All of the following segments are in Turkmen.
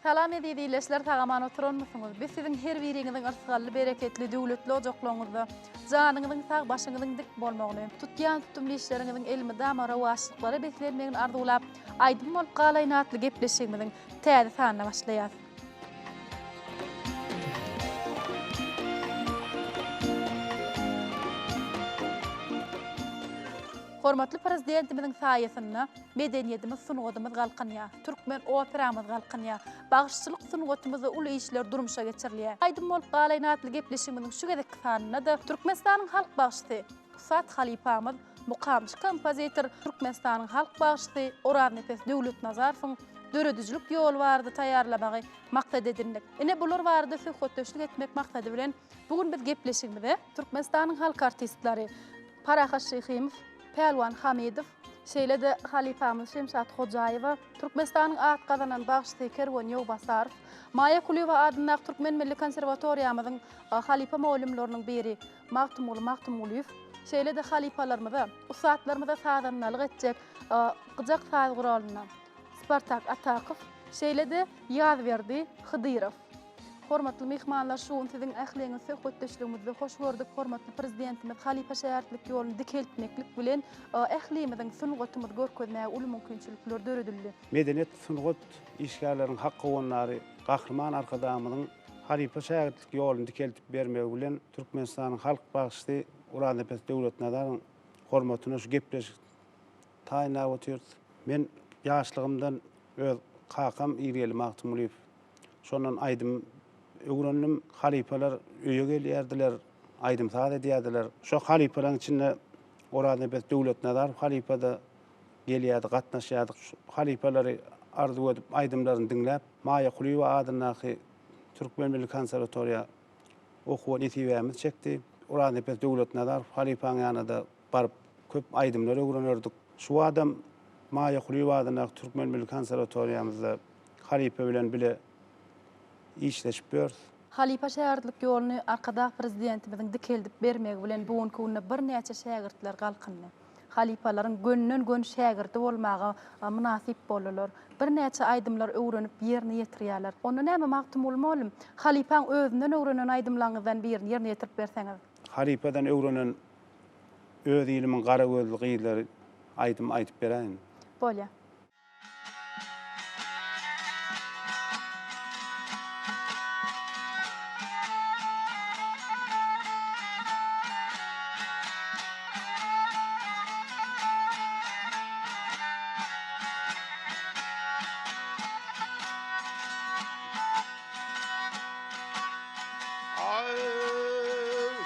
Salam eziz ildeşler sagaman oturanmysyňyz? Biz siziň her biriňiziň yrsgally, bereketli, döwletli ojaklaryňyzda janyňyzyň sag, başyňyzyň dik bolmagyny, tutýan tutumly işleriňiziň elmydama rowaçlyklara beslenmegini arzuwlap, Aýdym bolup galaýyn atly gepleşigimiziň täze sanyna başlaýas. Hormatly Prezidentimiziň saýasynda medeniýetimiz, sungatymyz galkynýar. Türkmen operamyz galkynýar. Bagşyçylyk sungatymyzda uly işler durmuşa geçirilýär. Aýdym bolup galaýyn atly gepleşigimiziň şu gezekki sanynda-da Türkmenistanyň halk bagşysy, ussat halypamyz, mukamçy kompozitor, Türkmenistanyň halk bagşysy Oraznepes Döwletnazarowyň döredijilik ýoly barada taýýarlamagy maksat edindik. Ine, bular barada söhbetdeşlik etmek maksady bilen bu gün biz gepleşigimize Türkmenistanyň halk artistleri Parahat Şyhymow, Pälwan Hamydow, şeýle-de halypamyz Şemşat Hojaýewa, Türkmenistanyň at gazanan bagşysy Kerwen Ýowbasarow, Maýa Kulyýewa adyndaky Türkmen milli konserwatoriýamyzyň halypa mugallymlarynyň biri Magtymguly Magtymgulyýew, şeýle-de halypalarymyza, ussatlarymyza sazandalyk etjek gyjak saz guralynda Spartak Atakow, şeýle-de Ýazberdi Hydyrow. Hormatly myhmanlar, şu gün siziň ähliňizi söhbetdeşligimizde hoş gördük. Hormatly Prezidentimiz halypa-şägirtlik ýoluny dikeltmeklik bilen, ählimiziň sungatymyzy görkezmäge uly mümkinçilikler döredildi. Medeniýet, sungat işgärleriniň hak howandary Gahryman Arkadagymyzyň halypa-şägirtlik ýoluny dikeldip bermegi bilen Türkmenistanyň halk bagşysy Oraznepes Döwletnazaryň hormatyna şu gepleşik taýynlap otyrys. Men ýaşlygymdan öz kakam Irgeli Magtymgulyýew Şondan aýdym öwrendim. Halypalar öýe gelýärdiler, aýdym-saz edýärdiler. Şo halypalaryň içinde Oraznepes Döwletnazarow halypa-da gelýärdi, gatnaşýardyk. Şu halypalary arzuw edip, aýdymlaryny diňläp, Maýa Kulyýewa adyndaky Türkmen milli konserwatoriýa okuwa nesibämiz çekdi. Oraznepes Döwletnazarow halypaň ýanyna-da baryp köp aýdymlar öwrenerdik. Şu badam Maýa Kulyýewa adyndaky Türkmen milli konserwatoriýamyzda halypa bilen bile işleşip ýörüs. Halypa şägirtlik ýoluny Arkadag Prezidentimiziň dikeldip bermegi bilen bu günki günde birnäçe şägirtler galkyndy. Halypalaryň gönden-göni şägirdi bolmaga mynasyp boldular. Birnäçe aýdymlar öwrenip ýerine ýetirýärler. Onda näme Magtymguly mugallym, halypaň özünden öwrenen aýdymlaryňyzdan birini ýerine ýetirip berseňiz? Halypadan öwrenen Öz ilimiň gara gözli gyzlary aýdym aýdyp beräýiň. Bolýa.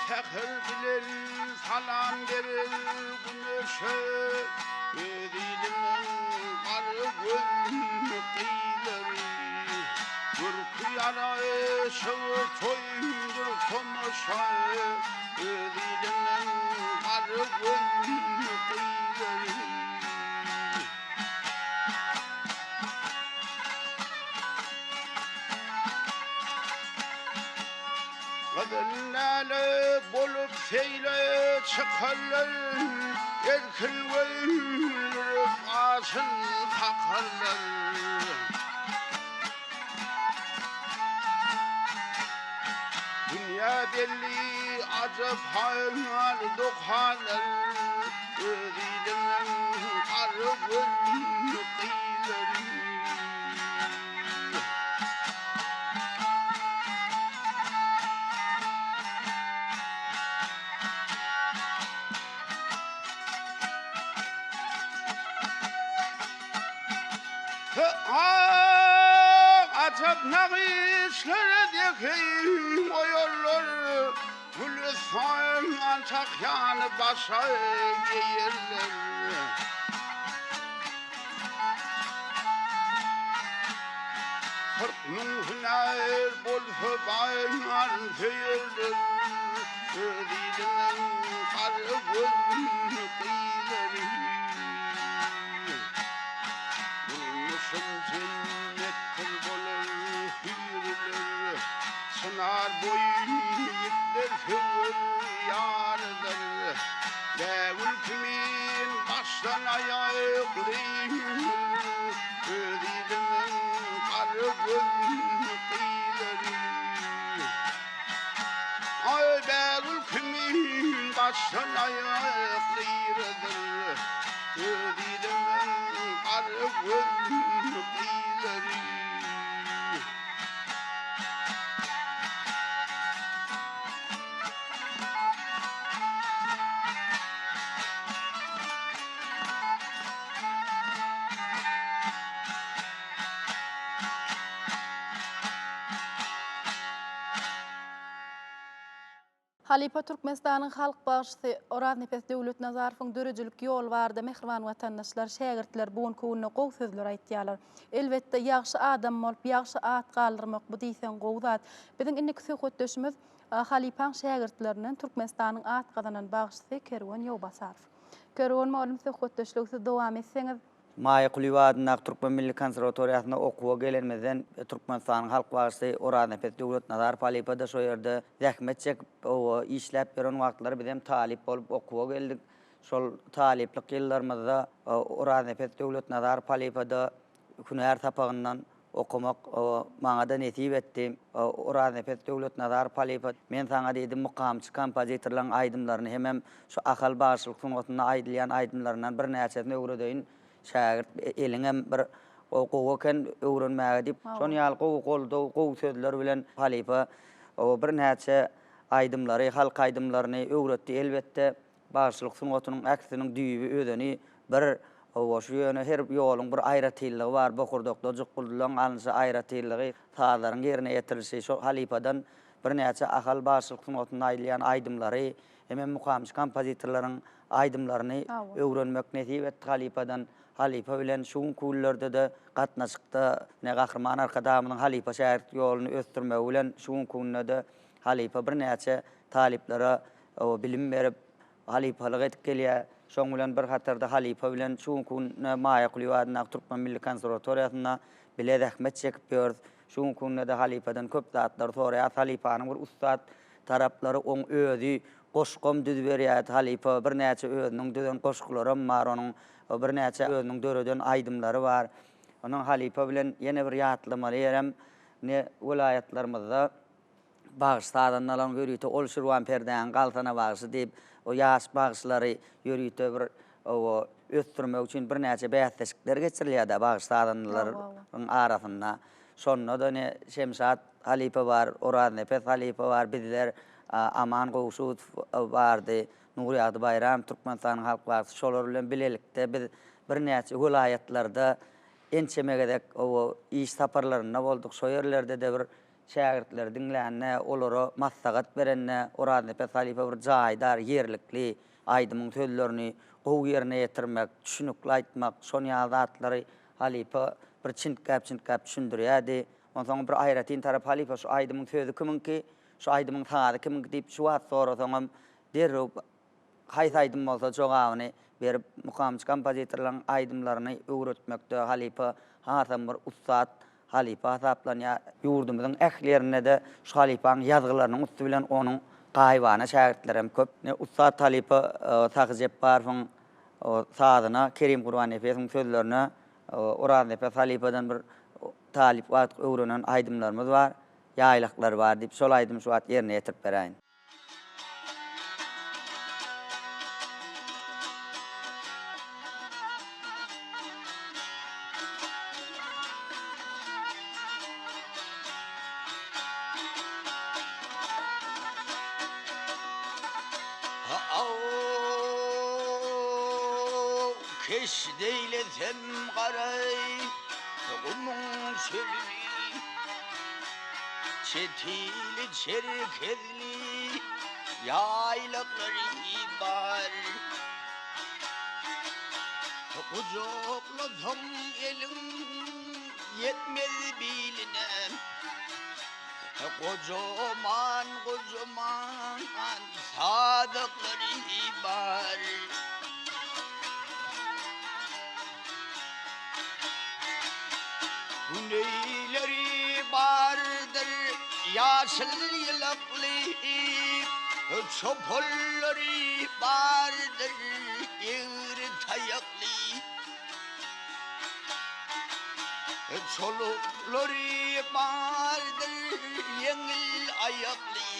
Säher bilen salam berer güneşe, Öz ilimiň gara gözli gyzlary. Görki ýaraşygy toýdur tomaşa, Öz ilimiň gara gözli gyzlary. Gyzyl läle bolup seýle çykarlar, Erkin öldürip aşyn kakarlar. Dünýä belli ajap haýal dokalar, Öz ilimiň gara gözli gyzlary. Ajap nagyşlara zehin goýarlar, Gülüstan çakýany başa geýerler. 40 müň hünär bolsa baýaryn söýerler, Öz ilimiň gara gözli gyzlary. Durmuşym jennetdir bolar hüýrler, Çynar boýy ýigitler söwer ýardyr. Bägül kimin başdan aýak leýndir, Öz ilimiň gara gözli. Başdan aýak lyradyr, Öz ilimiň gara gözli gyzlary. Halypa Türkmenistanyň halk bagşysy Oraznepes Döwletnazarowyň döredijilik ýoly barada mähriban watandaşlar, şägirtler bu günki günde gowy sözler aýtýarlar. Elbetde, ýagşy adam bolup, ýagşy at galdyrmak bu diýseň gowy zat. Biziň indiki söhbetdeşimiz halypaň şägirtlerinden Türkmenistanyň at gazanan bagşysy Kerwen Ýowbasarow. Kerwen mugallym söhbetdeşligi siz dowam etseňiz. Maýa Kulyýewa adyndaky Türkmen milli konserwatoriýasynda okuwa gelenimizden Türkmenistanyň halk bagşysy Oraznepes Döwletnazarow halypa-da şo ýerde zähmet çekip, oba işläp ýören wagtlary bizem talyp bolup okuwa geldik. Şol talyplyk ýyllarymyzda Oraznepes Döwletnazarow halypa-da hünär sapagyndan okamak maňa-da nesip etdi. Oraznepes Döwletnazarow halypa, Men saňa diýdi, mukamçy kompozitorlaryň aýdymlaryny hemem şu Ahal bagşylyk sungatynda aýdylýan aýdymlaryndan birnäçesini öwredeýin. Şägirt eliňem bir gowy eken öwrenmäge diýip, şonuň ýaly gowy goldaw, gowy sözler bilen halypa birnäçe aýdymlary, halk aýdymlaryny öwretdi. Elbetde, Bagşylyk sungatynyň ählisiniň düýbi, özeni bir. Hawa, şu ýöne her ýoluň bir aýratynlygy bar. Bokurdakda jukguldylaryň alnyşy aýratynlygy, sazlaryň ýerine ýetirilişi. Şo halypadan birnäçe Ahal bagşylyk sungatynda aýdylýan aýdymlary hemem mukamçy kompozitorlaryň aýdymlaryny öwrenmek nesip etdi halypadan. Halypa bilen şu günki günlerde-de gatnaşykda. Ine, Gahryman Arkadagymyzyň halypa-şägirt ýoluny ösdürmegi bilen şu günki günde-de halypa birnäçe talyplara bilim berip, halypalyk edip gelýär. Şoň bilen bir hatarda halypa bilen şu günki günde Maýa Kulyýewa adyndaky Türkmen milli konserwatoriýasynda bile zähmet çekip ýörüs. Şu günki günde-de halypadan köp zatlary soraýarys. Halypanyň bir ussat taraplary oň özi goşgam düzüberýärdi halypa. Birnäçe özüniň düzen goşgularam bar onuň. Birnäçe özüniň döreden aýdymlary bar. Onuň halypa bilen ýene bir ýatlamaly ýerem ne welaýatlarymyzda Bagşy sazandalaryň ýörite ol Şirwan perdäňi galsana bagşy diýip, o ýaş bagşylary ýörite bir oba ösdürmek üçin birnäçe bäsleşikler geçirilýär-dä bagşy sazandalaryň arasynda. Şonda-da ine Şemşat halypa bar, Oraznepes halypa bar, bizler, Aman Gowşudow bardy, Nurýagdy Baýramow Türkmenistanyň halk bagşysy şolar bilen bilelikde biz birnäçe welaýatlarda ençeme gezek oba iş saparlarynda bolduk. Şo ýerlerde-de bir Şägirtleri diňlände, olara maslahat berende Oraznepes halypa bir jaýdar, ýerlikli, aýdymyň sözlerini gowy ýerine ýetirmek, düşnükli aýtmak, şon ýaly zatlary halypa bir çintgäp-çintgäp düşündirýärdi. Onsoň bir aýratyn tarapy halypa şu aýdymyň sözi kimiňki, şu aýdymyň sazy kimiňki diýip şu wagt sorasaňam derrew Haýsy aýdym bolsa jogabyny berip mukamçy kompozitorlaryň aýdymlaryny öwretmekde halypa hasam bir ussat halypa hasaplanýar. Ýurdumyzyň ähli ýerinde-de şu halypaň ýazgylarynyň üsti bilen onuň gaýybana şägirtleri hem köp. Ine ussat halypa Sahy Jepbarowyň sazyna, Kerim Gurbannepesowyň sözlerine Oraznepes halypadan bir talyp wagt öwrenen aýdymlarymyz bar. Ýaýlaklar bar diýip şol aýdymy şu wagt ýerine ýetirip beräýin. Keşt eýlesem garaý gumuň çölüni Çetili çerkezli ýaýlaklary bar. Gujaklasaň eliň ýetmez biline. Gojaman gojaman sazaklary bar. Güneýleri bardyr ýaşyl ýylakly, Çopanlary bardyr egri taýakly. Çoluklary bardyr ýeňil aýakly.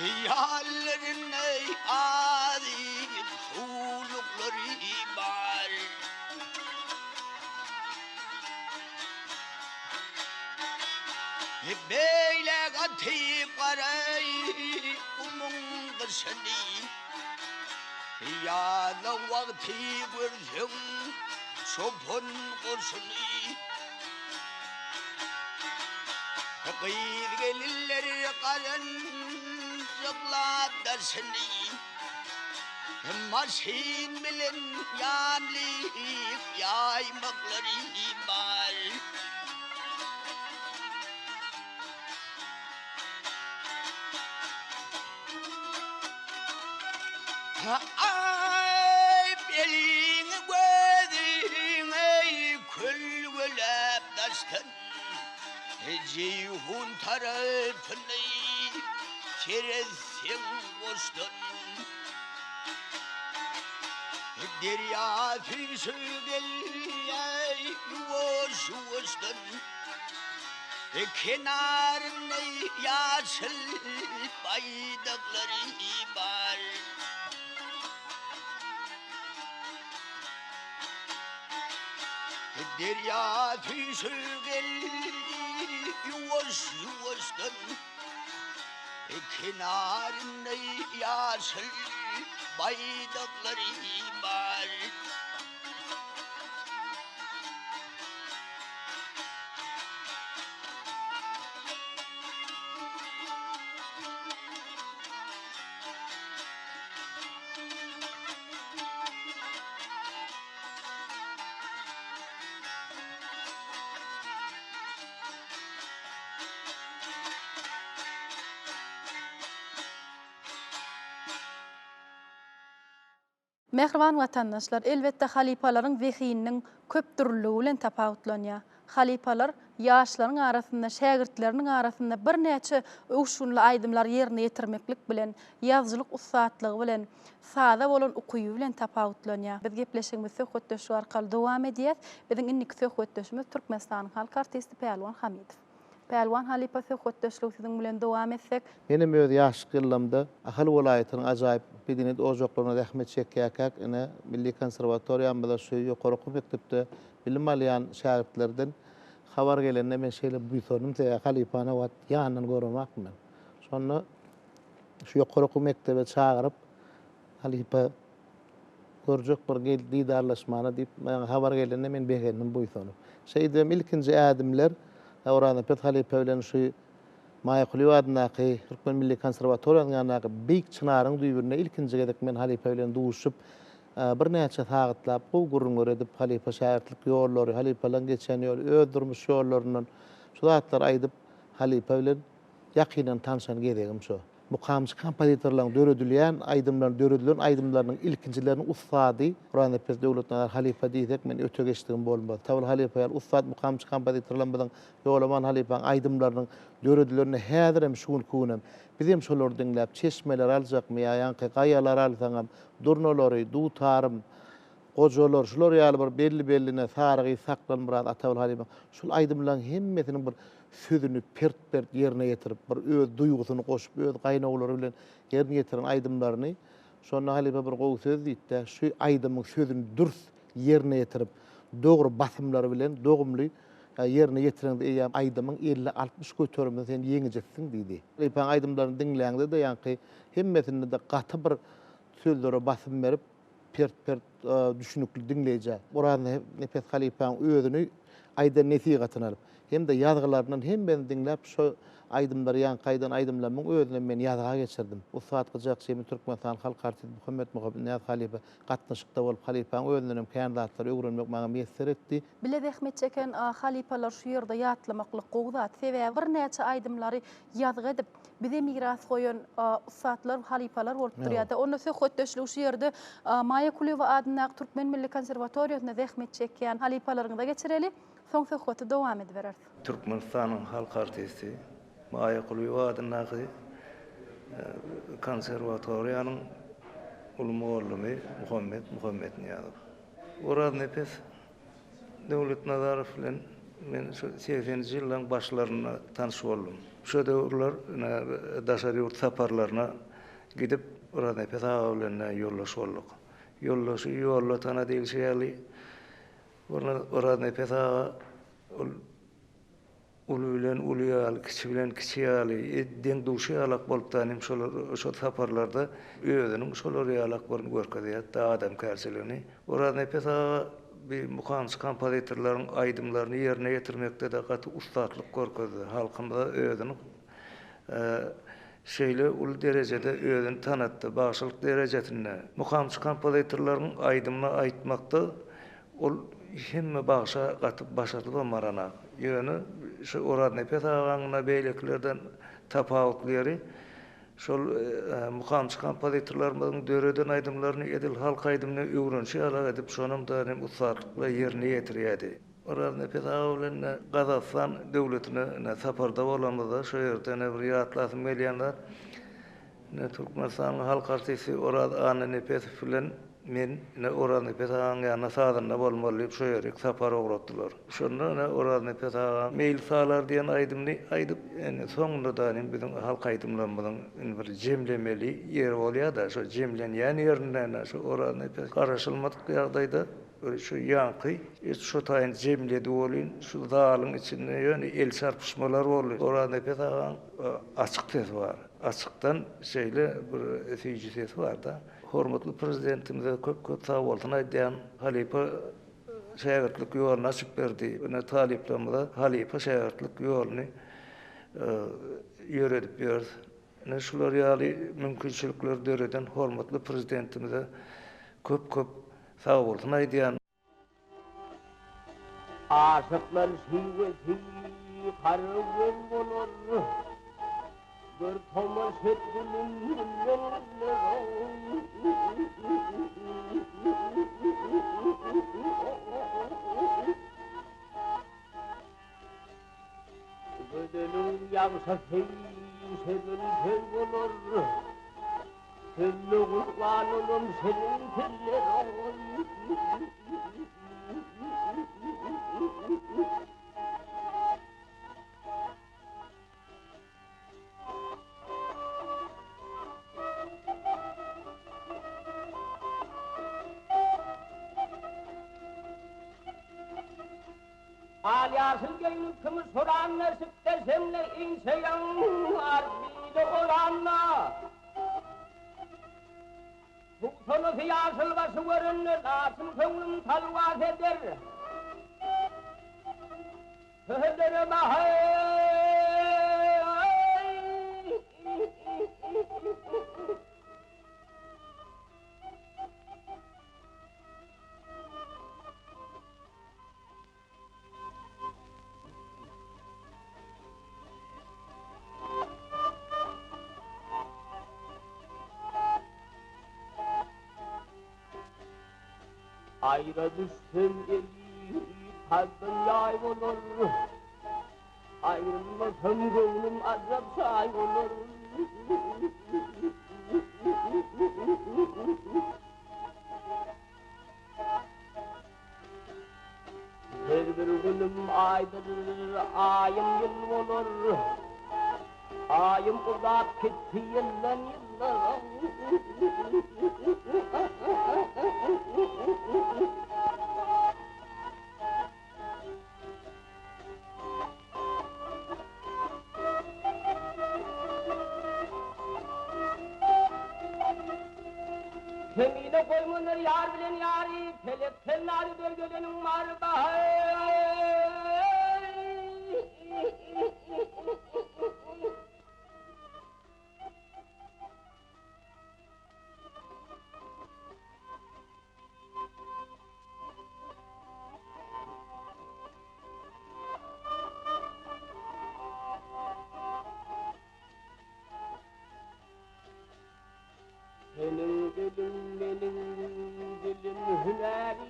Ýallarynda azyk suwluklary bar. Beýle gaty gara gumuň gyşyny, Ýazda wagty görseň çopan goşuny. Gyz-gelinler gazanjyklap daşyny, Maşyn bilen ýanlyk ýaýmaklary bar. Aý, eliňi gözüňi kölgeläp daşdan, Jeýhun tarapyny seretseň goşdan. Derýa süýşüp gelýär ýuwaş-ýuwaşdan. Kenarynda ýaşyl baýdaklary bar. Derýa süýşüp geldi ýuwaş-ýuwaşdan. Kenarynda ýaşyl baýdaklary bar. Mähriban watandaşlar, elbetde halypalaryň zehininiň köpdürlüligi bilen tapawutlanýar. Halypalar ýaşlaryň arasynda, şägirtleriniň arasynda birnäçe öwüşginli aýdymlary ýerine ýetirmeklik bilen, ýazyjylyk ussatlygy bilen, saza bolan ukyby bilen tapawutlanýar. Biz gepleşigimizi söhbetdeşlik arkaly dowam edýäs. Biziň indiki söhbetdeşimiz Türkmenistanyň halk artisti Pälwan Hamidow. Pälwan halypa söhbetdeşligi siziň bilen dowam etsek. Menem öz ýaşlyk ýyllarymda Ahal welaýatynyň ajaýyp medeniýet ojaklarynda zähmet çekýärkäk, ine, Milli konserwatoriýamyzda şu ýokary okuw mekdepde bilim alýan şägirtlerden habar gelende men şeýle buýsandym, sebäbi halypany o wagt ýanyndan göremakdym men. Şonda şu ýokary okuw mekdebe çagyryp, halypa görjek bir gel didarlaşmana diýip, maňa habar gelende men begendim, buýsanyp. Şeýdibem ilkinji ädimler Oraznepes halypa bilen şu Maýa Kulyýewa adyndaky Türkmen milli konserwatoriýasynyň ýanyndaky beýik çynaryň düýbünde ilkinji gezek men halypa bilen duşup, birnäçe sagatlap gowy gürrüňler edip, halypa-şägirtlik ýollary, halypalaryň geçen ýoly, öz durmuş ýollaryndan şu zatlary aýdyp, halypa bilen ýakyndan tanşan gezegim şo. Mukamçy kompozitorlaryň döredilýän aýdymlaryny, döredilen aýdymlarynyň ilkinjileriniň ussady Gurbannepes Döwletnazar halypa diýsek, men öte geçdigim bolmaz. Tabyl halypa ýaly ussat mukamçy kompozitorlarymyzyň Ýolaman halypaň aýdymlarynyň döredilenini häzirem, şu günki günem bizem şolary diňläp, çeşmeleri aljakmy ýa ýaňky gaýalary alsaňam, durnalary, dutarym, gojalar, şular ýaly bir belli-belline Sary gyz Saklanmyrat, Atabyl halypaň şul aýdymlaryň hemmesiniň bir sözüni pert-pert ýerine ýetirip, bir öz duýgusyny goşup, öz gaýnawlary bilen ýerine ýetiren aýdymlaryny, şonda halypa bir gowy söz diýdi-de, şu aýdymyň sözüni dürs ýerine ýetirip, dogry basymlary bilen dogumly ýerine ýetireňde eýýäm aýdymyň 50-60 göterimini sen ýeňijisiň diýdi. Halypaň aýdymlaryny diňläňde-de ýaňky hemmesinde-de gaty bir sözlere basym berip, pert-pert düşünikli diňleýjä Oraznepes halypaň özüni aýdan nesihatyny alyp, hem-de ýazgylaryndan hemmesini diňläp, şo aýdymlary, ýaňky aýdan aýdymlarymyň özünem men ýazga geçirdim. Ussat gyjakçymyz Türkmenistanyň halk artisti Muhammet Muhammetnyýaz halypa gatnaşykda bolup, halypaň özündenem kän zatlary öwrenmek maňa miýesser etdi. Bile zähmet çeken halypalary şu ýerde ýatlamaklyk gowy zat. Sebäbi birnäçe aýdymlary ýazgy edip, bize miras goýan ussatlar, halypalar bolup durýar-da. Onda söhbetdeşligi şu ýerde Maýa Kulyýewa adyndaky Türkmen milli konserwatoriýasynda zähmet çekýän halypalaryňyza geçireli. Soň söhbeti dowam edibereris. Türkmenistanyň halk artisti, Maýa Kulyýewa adyndaky konserwatoriýanyň uly mugallymy Muhammet Muhammetnyýazow. Oraznepes Döwletnazarow bilen. men şu segseninji ýyllaryň başlarynda tanyş boldum. Şo döwürler ine daşary ýurt saparlaryna gidip Oraznepes aga bilen ýoldaş bolduk. Ýoldaşy ýolda tana diýlişi ýaly Oraznepes aga ol Uly bilen uly ýaly, kiçi bilen kiçi ýaly, deň-duşy ýalak bolup da inim şolar şol saparlarda özüniň şolar ýalak bir görkezýärdi adamkärçiligini. Oraznepes aga bi mukamçy kompozitorlaryň aýdymlaryny ýerine ýetirmekde-de gaty ussatlyk görkezdi. Halkymyza özüni şeýle uly derejede özüni tanatdy, bagşylyk derejesinde. Mukamçy kompozitorlaryň aýdymyny aýtmakda Ol hemme bagşa gaty başardybam baranak. Ýöne şu Oraznepes agaň-da beýlekilerden tapawutly ýeri, şol mukamçy kompozitorlarymyzyň döreden aýdymlaryny edil halk aýdymyna öwrenişi ýalak edip, şonam-da hem ussatlyk bilen ýerine ýetirýärdi. Oraznepes aga bilen Gazagystan döwletine saparda bolanymyzda, şo ýerde ine bir ýatlasym gelýän zat, Ine, Türkmenistanyň halk artisti Oraz Annanepesow bilen men, ine, Oraznepes agaň ýanyna sazanda bolmaly diýip, şo ýerik sapar ugratdylar. Şonda, ine, Oraznepes aga Meýil salar diýen aýdymyny aýdyp, indi soňunda-da indi biziň halk aýdymlarymyzyň indi bir jemlemeli ýeri bolýar-da, şo jemlenýän ýerinde, ine, şo Oraznepes garaşylmadyk ýagdaýda bir şu ýaňky şo taýyn jemledi welin, şu zalyň içinde ýöne el çarpyşmalar boldy. Oraznepes agaň açyk sesi bar. Açykdan şeýle bir süýji sesi bar-da. Hormatly Prezidentimize köp-köp sagbolsun aýdýan. Halypa şägirtlik ýoluny açyp berdi. Ine talyplarymyza halypa şägirtlik ýoluny ýöredip ýörüs. Ine şular ýaly mümkinçilikleri döreden hormatly Prezidentimize köp-köp sagbolsun aýdýan. Aşyklar şiwesi garagöz bolar, Gör tomaş et gülüm güller Gözeliň ýagşysy sözün söz bolar, Sözle gurban olam şirin tilleriň. Al ýaşyl geýnip kümüş horanda Şipde şemle inçe ýaňar bile oranda. Tugsanysy ýaşyl başy görende Laçyn köňlüm talwas eder. Söhedere bahaý. Aýra düşsem eli kalbym ýaý bolar, Aýrylmasam göwnüm ajap şaý bolar. Her bir günüm aýdyr, aýym ýyl bolar. Aýym uzap gitdi ýyldan ýyllara. Kemine goýmanlar ýar bilen ýary, Pelek tellary ber geleniň mary Seniň diliň meniň dilim hünäri,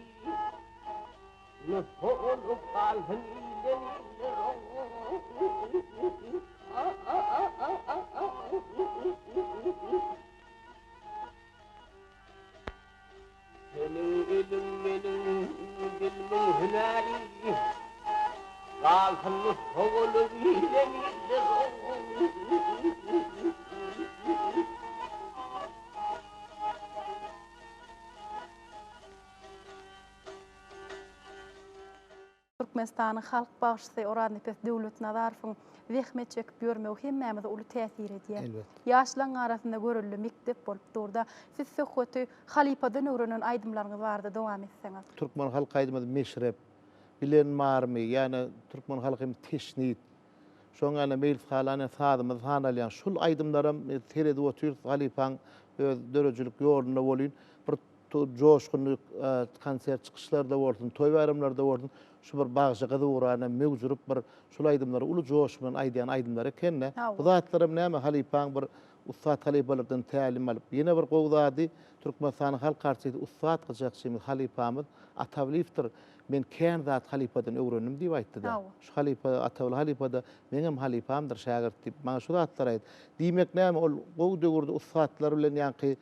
Nusga bolup galsyn ilden illere. Seniň eliň meniň dilimiň hünäri. Galsyn nusga bolup ile miras. Türkmenistanyň halk bagşysy Oraznepes Döwletnazarowyň zähmet çekip ýörmegi hemmämize uly täsir edýär. Elbetde. Ýaşlaryň arasynda görelde mekdep bolup dur-da. Siz söhbeti halypadan öwrenen aýdymlaryňyz barada dowam etseňiz. Türkmen halk aýdymyz Meşrep, Bilen barmy, ýa-da türkmen halky Teşnit, şoň ýaly meýlis halany sazymyz sanalýan şul aýdymlaram seredip otyrys halypaň öz döredijilik ýolunda bolyn bir joşgunly konsert çykyşlarda bolsun, toý-baýramlarda bolsun, şu bir bagşy gyz ugrana möwjürip bir şul aýdymlary uly joşgun bilen aýdýan aýdymlary eken-de. Bu zatlaram näme halypaň bir ussat halypalardan tälim alyp, ýene bir gowy zady Türkmenistanyň halk artisti ussat gyjakçymyz halypamyz Atawlyýewdir. Men kän zat halypadan öwrendim diýip aýtdy-da. Şu halypa Atawly halypa-da meňem halypamdyr, şägirt diýip maňa şu zatlary aýt. Diýmek näme ol gowy döwürde ussatlar bilen ýaňky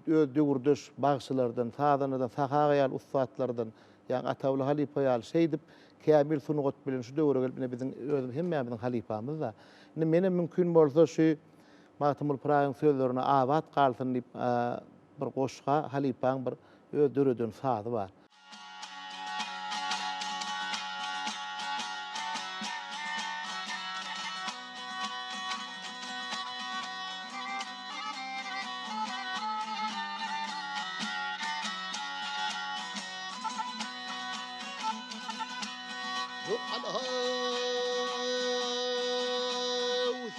öz döwürdeş bagşylardan, sazandadan, Sahy aga ýaly ussatlardan, ýagny Ataguly halypa ýaly şeýdip, kämil sungat bilen şu döwre gelip, ine biziň özümiz hemmämiziň halypamyz-da. Indi menem mümkin bolsa şu Magtymguly Pyragyň sözlerine abat galsyn diýip bir goşga halypaň bir öz döreden sazy bar.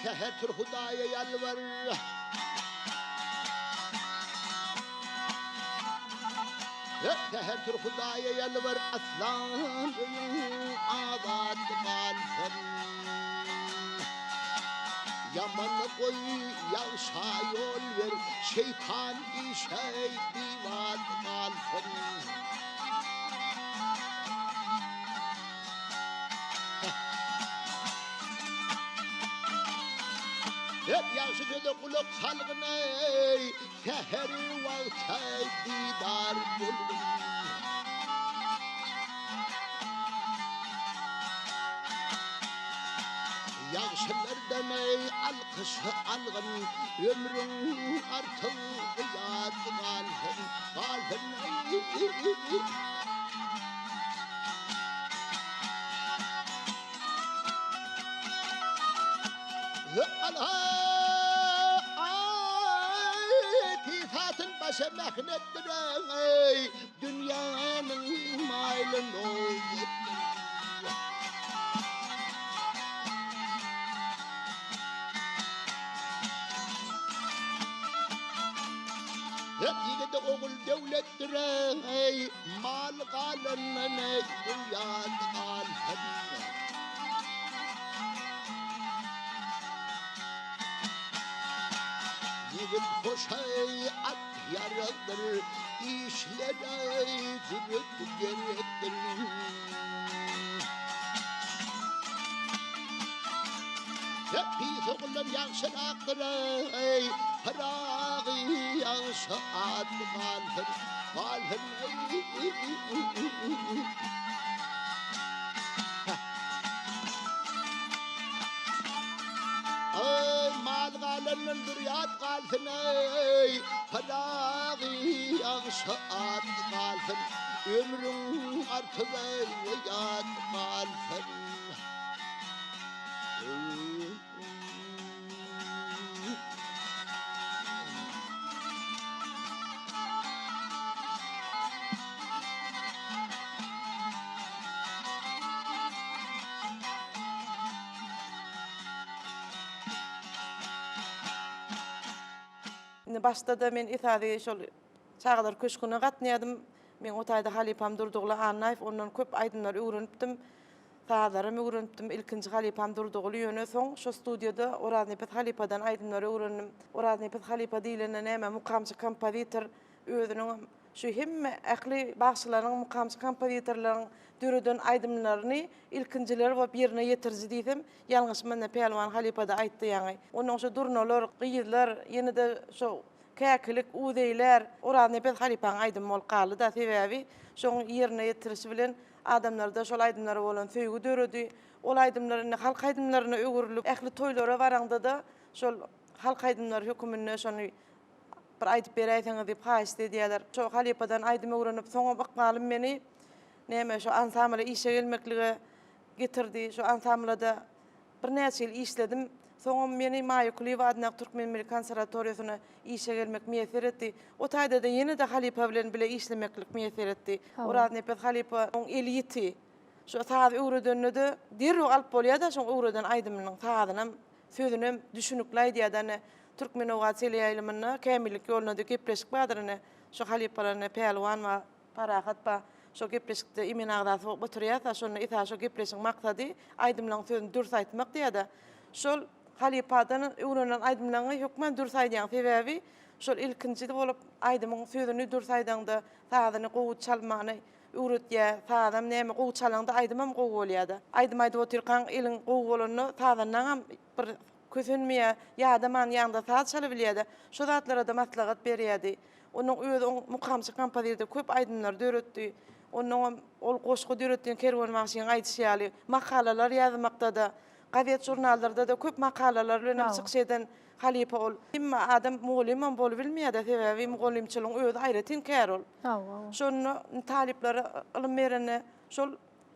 Säher tur Hudaýa ýalbar. Säher tur Hudaýa ýalbar Aslan öýüň abat galsyn. Ýamany goý, ýagşa ýol ber, Şeýtan işe bibat galsyn. Hep ýagşy söze gulak salgyn eý, Säher wagty didar bolgun. Ýagşylardan eý alkyş algyn, Ömrüň artygy ýat galsyn, galsyn eý. Pisatyn başa mähnetdir eý, Dünýäniň maýly nowbetdir. Hep ýigide ogul döwletdir eý, Mal galandan eý, uýat galsyn. Ýigit hoşaý at ýaragdyr, Işlere jübüt gerekdir. Hep pis ogullar ýagşyrakdyr eý, Pyragy ýagşy at galsyn, galsyn eý. Eý, mal galandan zürýat galsyn eý, Pyragy ýagşy at galsyn, Ömrüň artygy ýat galsyn. Indi başda-da men esasy şol çagalar köşgüne gatnaýardym. Meň o taýda halypam Durdyguly Annaýew, ondan köp aýdymlary öwrenipdim. Sazlaram öwrenipdim. Ilkinji halypam Durdyguly, ýöne soň şo studiýada Oraznepes halypadan aýdymlary öwrendim. Oraznepes halypa diýlende näme, mukamçy kompozitor, özüniňem şu hemme ähli bagşylaryň, mukamçy kompozitorlaryň döreden aýdymlaryny ilkinjiler bolup ýerine ýetiriji diýsem, ýalňyşman-da Pälwan halypa-da aýtdy ýaňy. Onuň şo Durnalar, Gyzlar, ýene-de şo Käkilik, Uzeýler, Oraznepes halypaň aýdymy bolup galdy-da, sebäbi şoň ýerine ýetirişi bilen. Adamlarda şol aýdymlara bolan söýgi döredi. Ol aýdymlar indi halk aýdymlaryna öwrülip, ähli toýlara baraňda-da şol halk aýdymlary höküminde şony bir aýdyp beräýseňiz diýip haýyşt edýärler. Şo halypadan aýdym öwrenip, soňam ykbalym meni näme şo ansambla işe gelmeklige getirdi. Şo ansamblada birnäçe ýyl işledim. Soňam meni Maýa Kulyýewa adyndaky Türkmen milli konserwatoriýasyna işe gelmek miýesser etdi. O taýda-da ýene-de halypa bilen bile işlemeklik miýesser etdi. Oraznepes halypa oň eli ýiti. Şo saz öwredende-de derrew alyp bolýar-da şoň öwreden aýdymynyň sazynam, sözünem düşünikli aýdýar-da ine Türkmen-owgan teleýaýlymynda Kämillik ýolunda diýip gepleşik bardyr ine şo halypalar ine Pälwan bar, Parahat bar. Şo gepleşikde emin agzasy bolup oturýarsa şonda esasy şo gepleşigiň maksady aýdymlaryň sözüni dürs aýtmak diýýär-de. Şol halypadan öwrenen aýdymlaryňy hökman dürs aýdýaň sebäbi şol ilkinji bolup aýdymyň sözüni dürs aýdaňda sazyny gowy çalmany öwretýär. Sazam näme gowy çalaňda aýdymam gowy bolýada. Aýdym aýdyp otyrkaň eliň gowy bolanda sazandaňam bir kösenmeýär, ýadaman ýaňda saz çalabilýärde. Şo zatlarada maslahat berýärdi. Onuň özi oň mukamçy kompozirde köp aýdymlar döretdi. Onnoňam ol goşgy döretdi Kerwen bagşyň aýdyşy ýaly makalalar ýazmakdada, gazet žurnallarda-da köp makalalar bilenem çykyş eden Halypa ol. Hemme adam mugallymam bolubilmeýär-de, sebäbi mugallymçylygyň özi aýratyn kär ol. Şonda talyplara ylym berende şol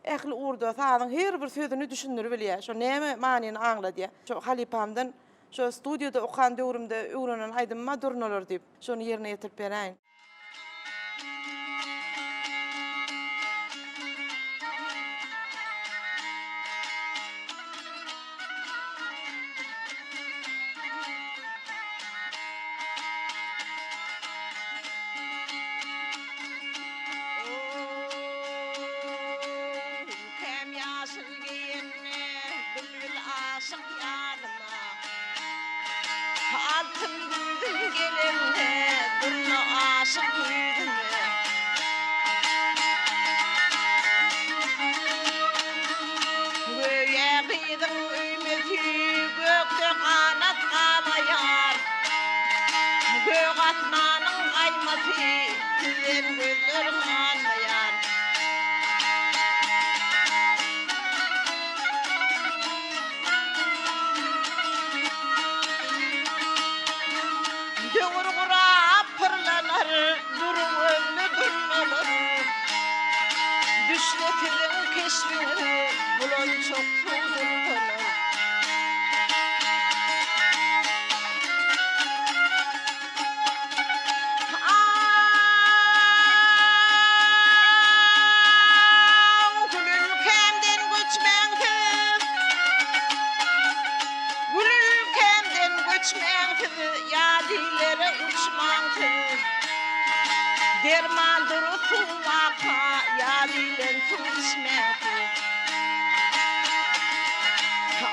ähli ugurda sazyň her bir sözüni düşündiribilýär. Şo näme manyny aňladýar. Şo halypamdan şo studiýada okan döwrümde öwrenen aýdymym bar Durnalar diýip. Şony ýerine ýetirip beräýin. Ülkäm ýaşyl geýende, bilbil aşyk ýadyma. Altyn güýzüm gelende, durna aşyk ýüzüme. Göýä gyzyň öýmesi gökde ganat galaýar. Gök asmanyň gaýmasy sizden gözler ganmaýar. Döwür gurap pyrlanar, duruň gözli durnalar. Düşse siziň keşbiňiz bulançak suwdurlanar. Aw, gül ülkämden göçmäň siz, Gül ülkämden göçmäň siz, Ýat illere uçmaň siz. Derman dury suw waka, Ýat ilden suw içmäň siz.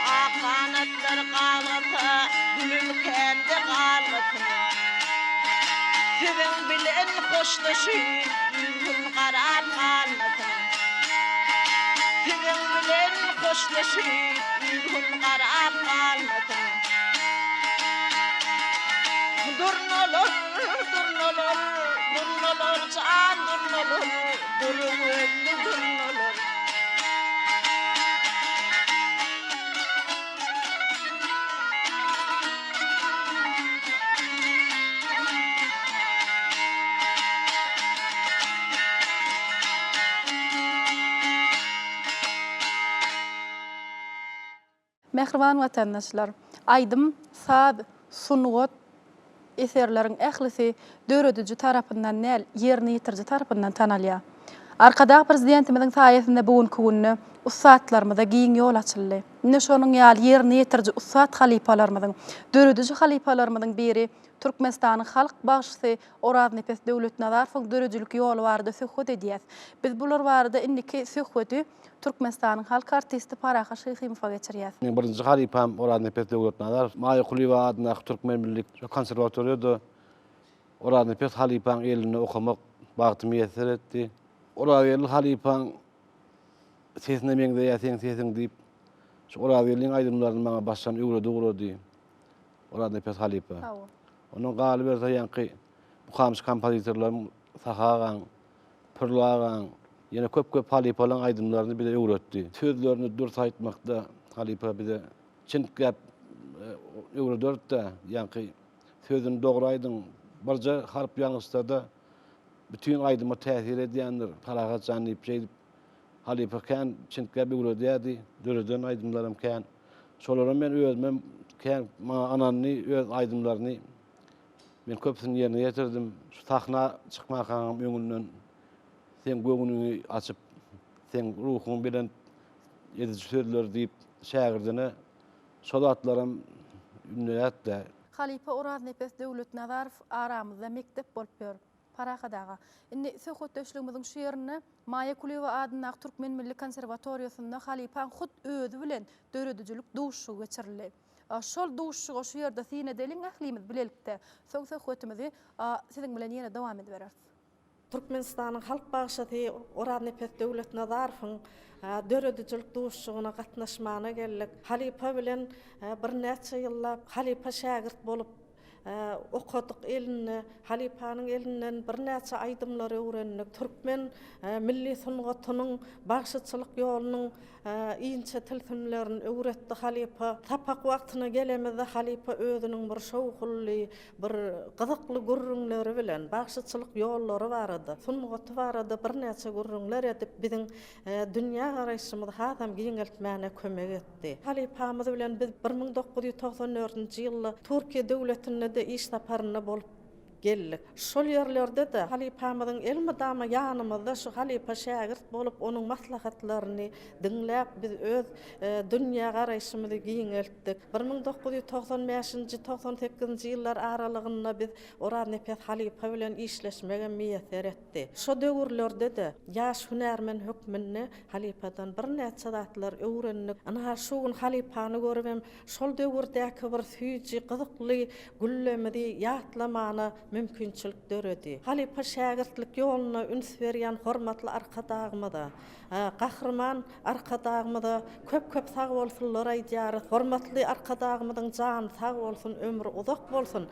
Ak ganatlar galgasa, Gül ülkämde galmasyn. Siziň bilen hoşlaşyp, ýüzüm garap galmasyn. Siziň bilen hoşlaşyp, ýüzüm garap galmasyn. Durnalar, durnalar, durnalar, jan durnalar, dury gözli durnalar. Mähriban watandaşlar! Aýdym, saz, sungat eserleriň ählisi dörediji tarapyndan däl, ýerine ýetiriji tarapyndan tanalýar. Arkadag Prezidentimiziň saýasynda bu günki günde ussatlarymyza giň ýol açyldy. Ine şonuň ýaly ýerine ýetiriji ussat halypalarymyzyň, dörediji halypalarymyzyň biri Türkmenistanyň halk bagşysy Oraznepes Döwletnazarowyň döredijilik ýoly barada söhbet edýäs. Biz bular barada indiki söhbedi Türkmenistanyň halk artisti Parahat Şyhymowa geçirýäs. Meniň birinji halypam Oraznepes Döwletnazarow. Maýa Kulyýewa adyndaky Türkmen milli konserwatoriýada Oraznepes halypaň elinde okamak bagty miýesser etdi. Orazgeldi halypaň sesine meňzeýär seň sesiň diýip, şu Orazgeldiň aýdymlaryny maňa başdan öwredip ugrady. Oraznepes halypa. Ondan galyberse ýaňky mukamçy kompozitorlarym Sahy agaň, Pürli agaň, Ýene köp-köp halypalaryň aýdymlaryny bize öwretdi. Sözlerini dürs aýtmakda halypa bize çintgäp öwrederdi-de, ýaňky sözüni dogry aýdyň, birje harp ýalňyşsa-da bütin aýdyma täsir edýändir, Parahat jan diýip şeýdip halypa kän çintgäp öwredýärdi, döreden aýdymlaram kän. Şolaram men özümem kän maňa ynandy, öz aýdymlaryny men köpüsini ýerine ýetirdim. Şu sahna çykmakaňam öňünden seň göwnüňi açyp, seň ruhuňy belent ediji sözler diýip şägirdine şo zatlaram ündeýärdi-dä. Halypa Oraznepes Döwletnazarow aramyzda mekdep bolup ýör. Parahat aga, indi söhbetdeşligimiziň şu ýerinde Maýa Kulyýewa adyndaky Türkmen milli konserwatoriýasynda halypaň hut özi bilen döredijilik duşuşygy geçirildi. Şol duşuşyga şu ýerde syn edeliň ählimiz bilelikde. Soň söhbetimizi siziň bilen ýene dowam edibereris. Türkmenistanyň halk bagşysy Oraznepes Döwletnazarowyň döredijilik duşuşygyna gatnaşmana geldik. Halypa bilen birnäçe ýyllap halypa-şägirt bolup okadyk elinde, halypanyň elinden birnäçe aýdymlary öwrendik. Türkmen milli sungatynyň, bagşyçylyk ýolunyň inçe tilsimlerini öwretdi halypa. Sapak wagtyna gelemizde halypa özüniň bir şowhunly, bir gyzykly gürrüňleri bilen bagşyçylyk ýollary barada, sungaty barada birnäçe gürrüňler edip, biziň dünýä garaýşymyzy hasam giňeltmäne kömek etdi. Halypamyz bilen biz 1994-nji ýylda Türkiýe döwletinde-de iş saparynda bolup geldik. Şol ýerlerde-de halypamyzyň elmydama ýanymyzda şu halypa-şägirt bolup, onuň maslahatlaryny diňläp, biz öz dünýä garaýşymyzy giňeltdik. 1995-nji, 98-nji ýyllar aralygynda biz Oraznepes halypa bilen işleşmegem miýesser etdi. Şo döwürlerde-de ýaş hünärmen hökmünde halypadan birnäçe zatlar öwrendik. Ynha, şu gün halypany görübem şol döwürdäki bir süýji, gyzykly güllemizi ýatlamana mümkinçilik döredi. Halypa-şägirtlik ýoluna üns berýän hormatly Arkadagymyza, Gahryman Arkadagymyza köp-köp sagbolsunlar aýdýarys. Hormatly Arkadagymyzyň jany sag bolsun, ömri uzak bolsun!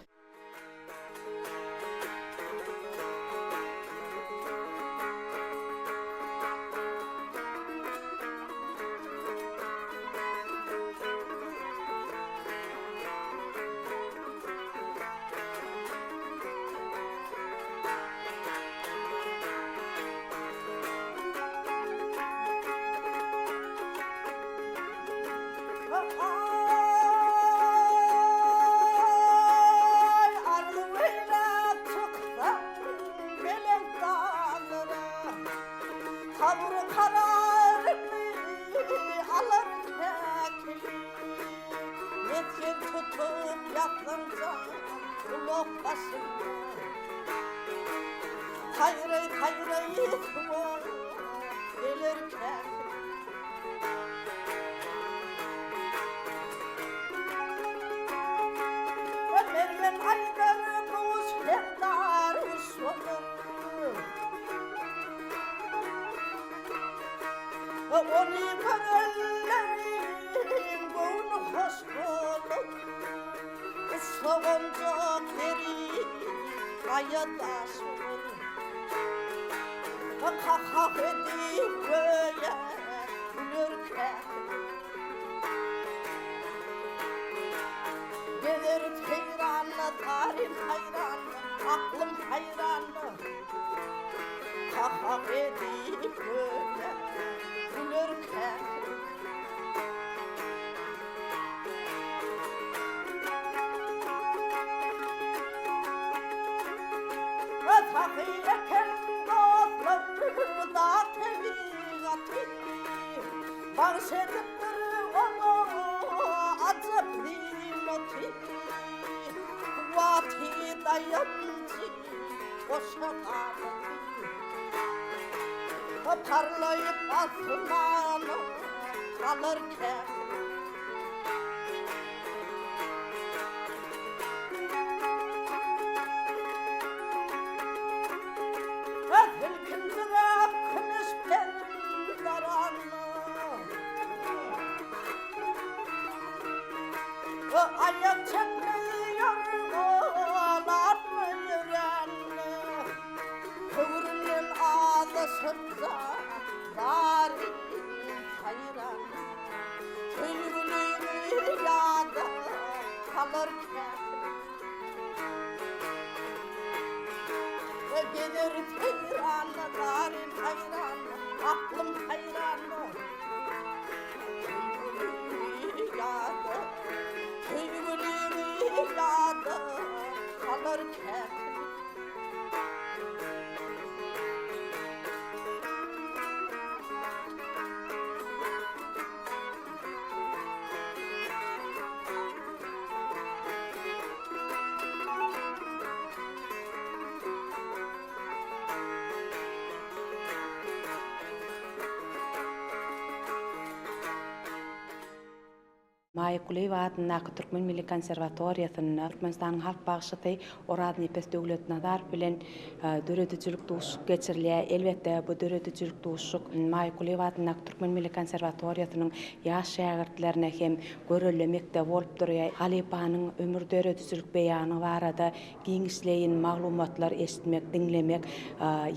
Aý, arzuw eýläp çyksaň belent daglara, Sabry-kararymy alar käkili. Mesgen tutup ýatsaň jan gulak başynda, Saýraý-saýraý suwa geler käkili. Mergen aýdar bu guş serdar guş bolar. Ony görenleriň göwni hoş bolar. Uçsa gonjak deri gaýa daş bolar. Kah-kah edip göýä güler käkili. Gezeris seýranda, zaryn haýranda, aklym haýranda. Kah-kah edip göýä güler käkili. Sahy eken dostlar dag tebigaty Bagş edipdir oňa ajap zynaty Kuwwaty daýanjy goşa ganaty Parlaýyp asmana galar käkili. Silkindiräp kümüş perim daranna. Aýak çekmeýär galarmy ýöränne. Höwründen azaşyp jan. Zaryn haýran. Söýgüliňi ýada salar käkilik. Gezer seýranda zaryn haýranda, aklym haýranda. Söýgüliňi ýada, söýgüliňi ýada salar käkilik. Maýa Kulyýewa adyndaky Türkmen milli konserwatoriýasynda Türkmenistanyň halk bagşysy Oraznepes Döwletnazarow bilen döredijilik duşuşyk geçirilýär. Elbetde, bu döredijilik duşuşyk Maýa Kulyýewa adyndaky Türkmen milli konserwatoriýasynyň ýaş şägirtlerine hem görelde mekdebi bolup durýar. Halypanyň ömür döredijilik beýany barada giňişleýin maglumatlar eşitmek, diňlemek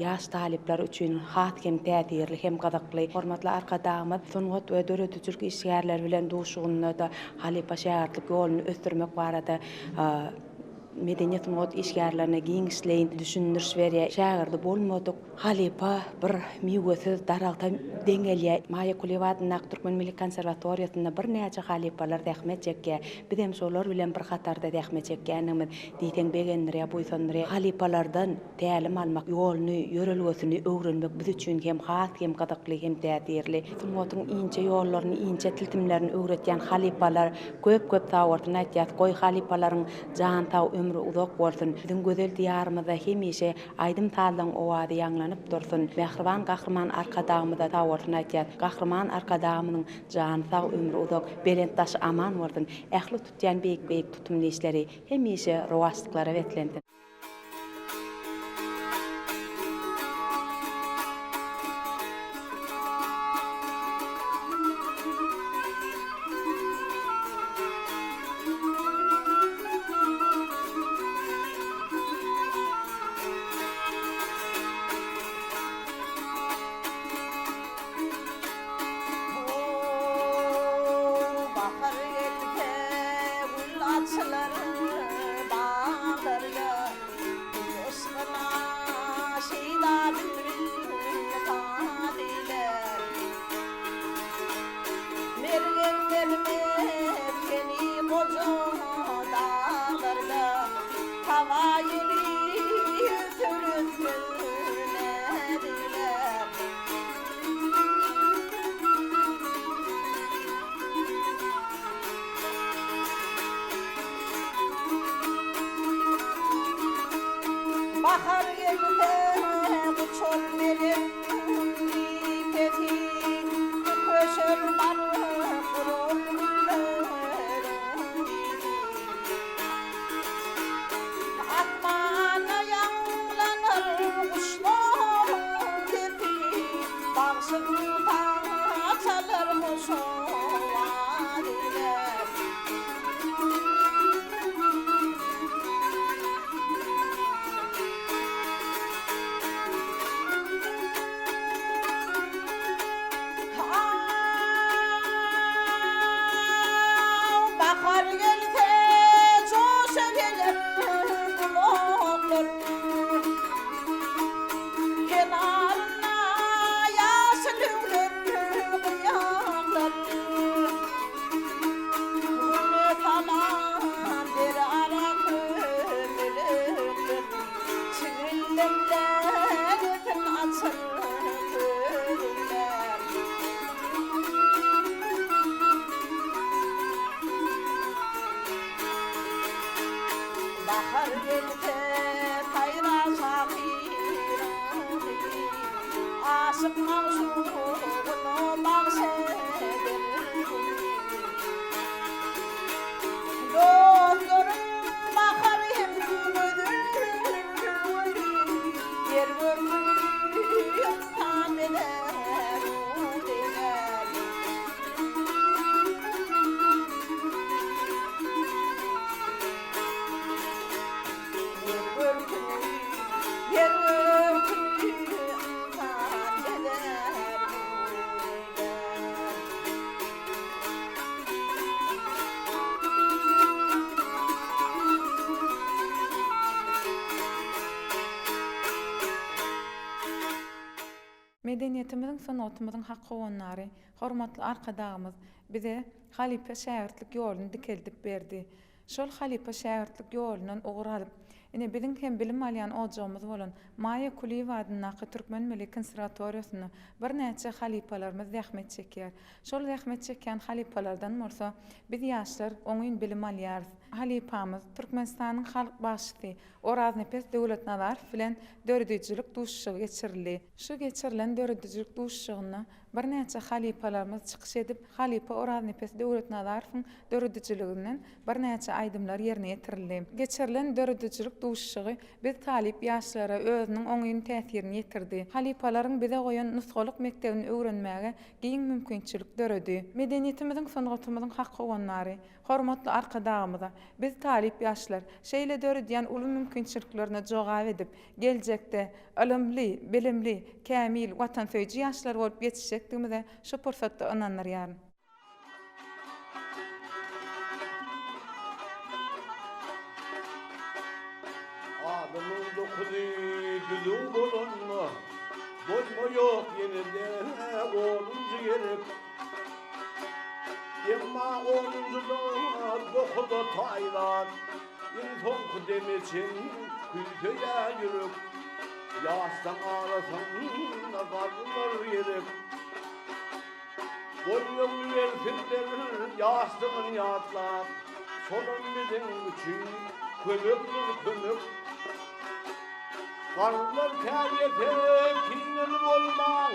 ýaş talyplar üçin has hem täsirli hem gyzykly. Hormatly Arkadagymyz sungat we döredijilik işgärleri bilen duşuşygynda-da halypa-şägirtlik ýoluny ösdürmek barada medeniýet-sungat işgärlerine giňişleýin düşündiriş berýär. Şägirdi bolmadyk halypa bir miwesiz daragta deňelýär. Maýa Kulyýewa adyndaky Türkmen milli konserwatoriýasynda birnäçe halypalar zähmet çekýär. Bizem şolar bilen bir hatarda zähmet çekýändigimiz diýseň begendirýär, buýsandyrýar. Halypalardan tälim almak, ýoluny, ýörelgesini öwrenmek biz üçin hem has hem gyzykly hem täsirli. Sungatyň inçe ýollaryny, inçe tilsimlerini öwretýän halypalar köp-köp sagbolsun aýtýas. Goý, halypalaryň jany sag, ömri uzak bolsun! Biziň gözel Diýarymyzda hemişe aýdym-sazlaryň owazy ýaňlanyp dursun! Mähriban Gahryman Arkadagymyza sagbolsun aýtýas. Gahryman Arkadagymyzyň jany sag, ömri uzak, belent daşy aman bolsun! Ähli tutýan beýik-beýik tutumly işleri hemişe rowaçlyklara beslensin! Bahar gelse gül açylar baglarda, Yşgyna şeýda bilbil saz eýlär. Mergen gelmez seni goja daglarda, Saba ýeli öser-ösmez näz eýlär. Bahar gelse guçar melek sesi, Köşer bark urar gülleriň ysy. Medeniýetimiziň, sungatymyzyň hak howandary, hormatly Arkadagymyz bize halypa-şägirtlik ýoluny dikeldip berdi. Şol halypa-şägirtlik ýolundan ugur alyp, ine, biziň hem bilim alýan ojagymyz bolan Maýa Kulyýewa adyndaky Türkmen milli konserwatoriýasynda birnäçe halypalarymyz zähmet çekýär. Şol zähmet çekýän halypalardan bolsa, biz ýaşlar oňyn bilim alýarys. Halypamyz, Türkmenistanyň halk bagşysy Oraznepes Döwletnazarow bilen döredijilik duşuşygy geçirildi. Şu geçirilen döredijilik duşuşygynda birnäçe halypalarymyz çykyş edip, halypa Oraznepes Döwletnazarowyň döredijiliginden birnäçe aýdymlar ýerine ýetirildi. Geçirilen döredijilik duşuşygy biz talyp ýaşlara özüniň oňyn täsirini ýetirdi. Halypalaryň bize goýan nusgalyk mekdebini öwrenmäge giň mümkinçilik döredi. Medeniýetimiziň, sungatymyzyň hak howandary, Hormatly Arkadagymyza, biz talyp ýaşlar, şeýle döredýän uly mümkinçiliklerine jogap edip, geljekde ylymly, bilimli, kämil, watansöýüji ýaşlar bolup ýetişjekdigimize şu pursatda ynandyrýaryn. Adamyň dokuzy düzüw bolanda, doýma ýok ýene-de onunjy gerek. Emma onunjyda dokuza taý zat, iň soňky deme çen küýseýä ýürek. Ýaşlaň arasynda garrylar gerek. Goý öňübersinler ýaşlygyn ýatlap, Şolam biziň üçin kömekdir kömek. Garrylar käýese kineli bolmaň,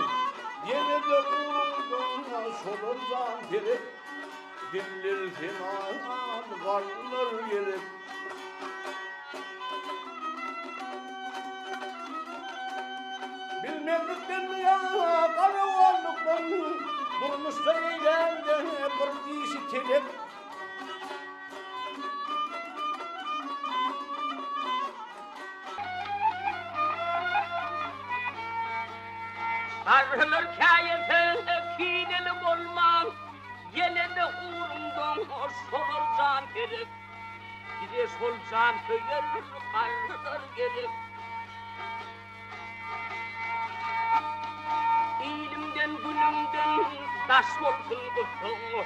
Ýene-de ugruňda şolar jan gerek. Dilleri senan garrylar gerek. Bilmezlikdenmi ýa garagolluklaň Durmuşda eýlände bir dişi telek. Garrylar käýese kineli bolmaň, Ýene-de ugruňda şolar jan gerek. Bize şol jansöýer garrylar gerek. Ilimden-günümden daş bolsun gussaň,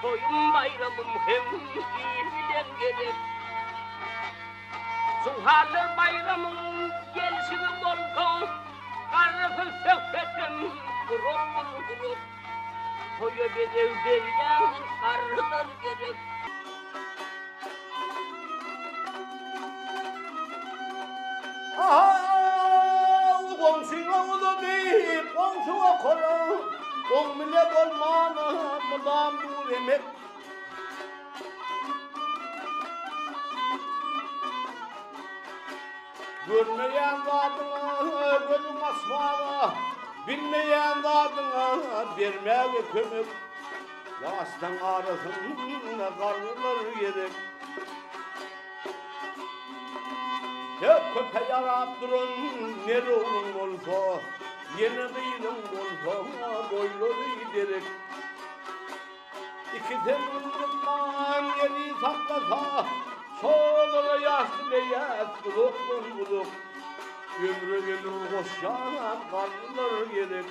Toýum-baýramym hem il bilen gerek. Juwanlar baýramyň gelşigi bolsa, Garrysyz söhbetem gurakdyr gurak. Toýa bezeg berýän garrylar gerek. Ahaw, goňşyňa uzadyp, goňşy okara, Oň bile bolmana mydam dur emek. Görmeýän zadyňa gözüň açmaga, Bilmeýän zadyňa bermäge kömek. Ýaşlaň arasynda garrylar gerek. Tek köpe ýarap duran ner ogluň bolsa, Ýene gyzyň bolsa boýlary derek. Ikisem ynjytman ýeri saklasa, Şolara ýaş dileýäs uzakdan-uzak. Ömre ömür goşýan garrylar gerek.